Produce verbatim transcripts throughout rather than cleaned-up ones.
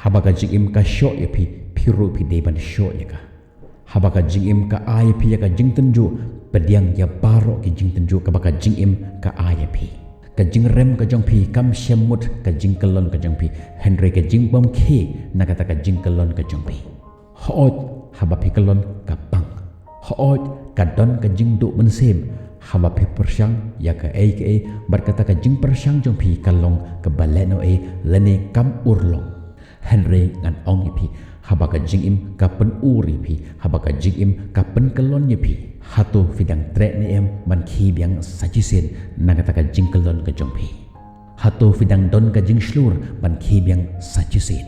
Haba ka jingim ka shoh ïa phi, phi ruh phi dei ban shoh ïa ka. Haba ka jingim ka ai ïa phi ïa ka jingtynjuh, pdiang ïa baroh ki jingtynjuh kaba ka jingim ka ai ïa phi. Ka jingrem ka jong phi kam shym mut ka jingkyllon ka jong phi, hynrei ka jingbymkhie na kata ka jingkyllon ka jong phi. Hooid, haba phi kyllon ka pang. Hooid, ka don ka jingduh mynsiem. Haba phi pyrshang ïa kaei kaei, bad kata ka jingpyrshang jong phi ka long kaba lehnohei lane kam urlong. Hynrei ngan ong ïa phi, haba ka jingim ka pynur ïa phi, haba ka jingim ka pynkyllon ïa phi, hato phi dang treh ne em ban khie biang sa shisien na kata ka jingkyllon ka jong phi? Hato phi dang don ka jingshlur ban khie biang sa shisien?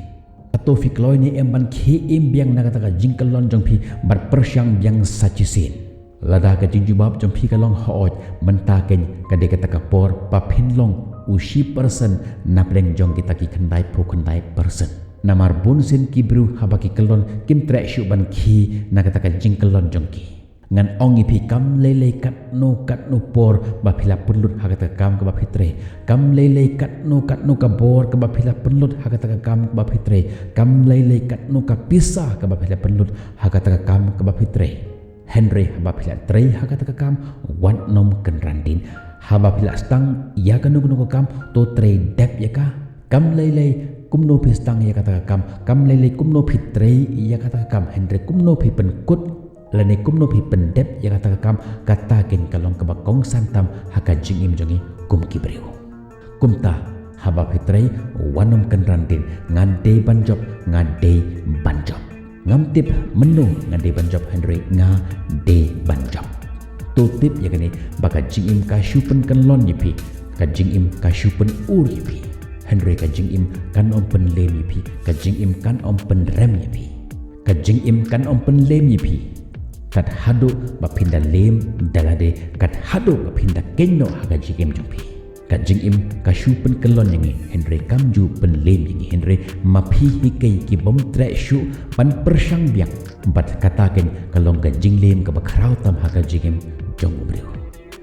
Hato phi kloi ne em ban khie im biang na kata ka jingkyllon jong phi bad pyrshang biang sa shisien? Lada ka jingjubab jong phi ka long hooid, mynta kein ka dei kata ka por ba phin long u shi persen napdeng jong kita ki khyndai phew khyndai persen. Namar bunsien ki briew haba ki kyllon kim treh shuh ban khie na kata ka jingkyllon jong ki. Ngan ong ïa phi, kam lei lei katno katno por ba phi la pynlut ha kata ka kam kaba phi trei. Kam lei lei katno katno ka bor kaba phi la pynlut ha kata ka kam kaba phi trei. Kam lei lei katno ka pisa kaba phi la pynlut ha kata ka kam kaba phi trei. Hynrei haba phi la trei ha kata ka kam, wat nym kynran dien. Haba phi la sdang ïa kano kano ka kam, to trei dep ïa ka. Kam lei lei kumno phi sdang ïa kata ka kam, kam lei lei kumno phi trei ïa kata ka kam, hynrei kumno phi pynkut lane kumno phi pyndep ïa kata ka kam, kata kein ka long kaba kongsan tam ha ka jingim jong ngi kum ki briew. Kumta, haba phi trei, wat nym kynran dien, nga dei ban jop, nga dei ban jop. Ngam tip mynno nga dei ban jop, hynrei nga dei ban jop. To tip ïa kane, ba ka jingim ka shu pynkyllon ïa phi, ka jingim ka shu pynur ïa phi. Hynrei ka jingim kan ym pynlem ïa phi, ka jingim kan ym pynrem ïa phi. Ka jingim kan ym pynlem ïa phi. Kat haduh ba phin da lem da lade, kat haduh ba phin da kynnoh ha ka jingim jong phi. Ka jingim ka shu pynkyllon ïa ngi, hynrei kam ju pynlem ïa ngi, hynrei ma phi hi keiñ ki bym treh shuh ban pyrshang biang. Bad kata kein ka long ka jinglem kaba khraw tam ha ka jingim jong u briew.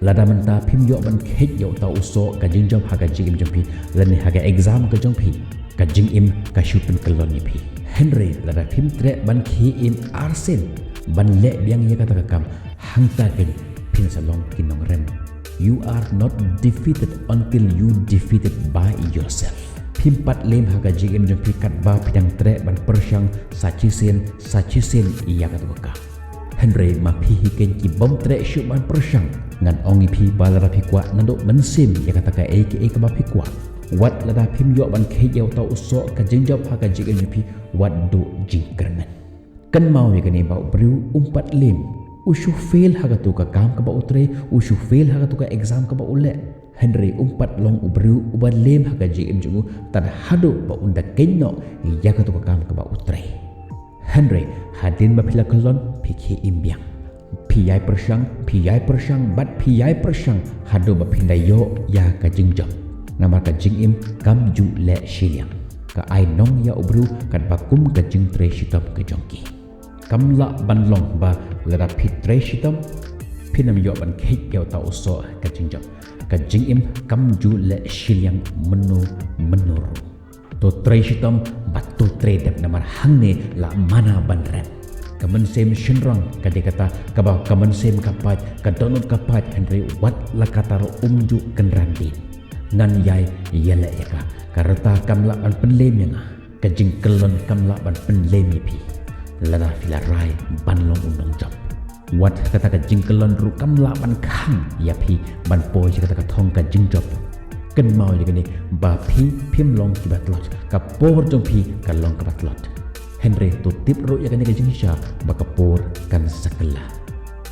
Lada mynta phim ïoh ban kheit ïa uta u soh ka jingjop ha ka jingim jong phi, lane ha ka exam ka jong phi, ka jingim ka shu pynkyllon ïa phi. Hynrei lada phim treh ban khie im arsien ban leh biang ïa kata ka kam, hangta kein phin sa long ki nongrem. You are not defeated until you defeated by yourself. Phim pat lem ha ka jingim jong phi katba phi dang treh ban pyrshang sa shisien sa shisien ïa kata ka kam. Hynrei ma phi hi keiñ ki bym treh shuh ban pyrshang, ngan ong ïa phi ba lada phi kwah naduh mynsiem ïa kata kaei kaei kaba phi kwah, wat lada phim ïoh ban kheit ïa uta u soh ka jingjop ha ka jingim jong phi, wat duh jingkyrmen. Kynmaw ïa kane ba u briew um pat lem. U shu fail ha katu ka kam kaba u trei, u shu fail ha katu ka exam kaba u leh. Hynrei um pat long u briew uba lem ha ka jingim jong u tad haduh ba un da kynnoh ïa katu ka kam kaba u trei. Hynrei hadien ba phi la kyllon, phi khie im biang. Phi ïai pyrshang, phi ïai pyrshang, bad phi ïai pyrshang haduh ba phin da ïoh ïa ka jingjop. Namar ka jingim kam ju leh shiliang. Ka ai nong ïa u briew katba kum ka jingtrei shitom ka jong ki. Kam lah ban long ba lada phi trei shitom, phin ym ïoh ban kheit ïa uta u soh ka jingjop. Ka jingim kam ju leh shiliang mynno mynno ruh. To trei shitom bad to trei dep, namar hangne la mana ban rem. Ka mynsiem shynrang ka dei kata kaba ka mynsiem ka pait, ka dohnud ka pait, hynrei wat la kata ruh um ju kynran dien. Ngan ïai ïaleh ïa ka, ka rta kam lah ban pynlem ïa nga. Ka jingkyllon kam lah ban pynlem ïa phi lada phi la rai ban long u nongjop. Wat kata ka jingkyllon ruh kam lah ban khang ïa phi ban poi sha kata ka thong ka jingjop. Kynmaw ïa kane ba phi phim long kiba tlot, ka por jong phi ka long kaba tlot. Hynrei to tip ruh ïa kane ka jingshisha ba ka por kan sa kylla.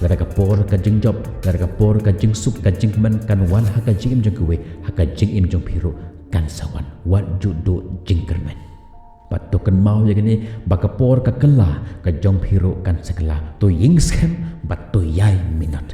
Lada ka por ka jingjop, lada ka por ka jingsuk ka jingkmen kan wan ha ka jingim jong kiwei, ha ka jingim jong phi ruh kan sa wan. Wat ju duh jingkyrmen. Bad to kynmaw ïa kane ba ka por ka kylla, ka jong phi ruh kan sa kylla. To ïeng skhem bad to ïai minot.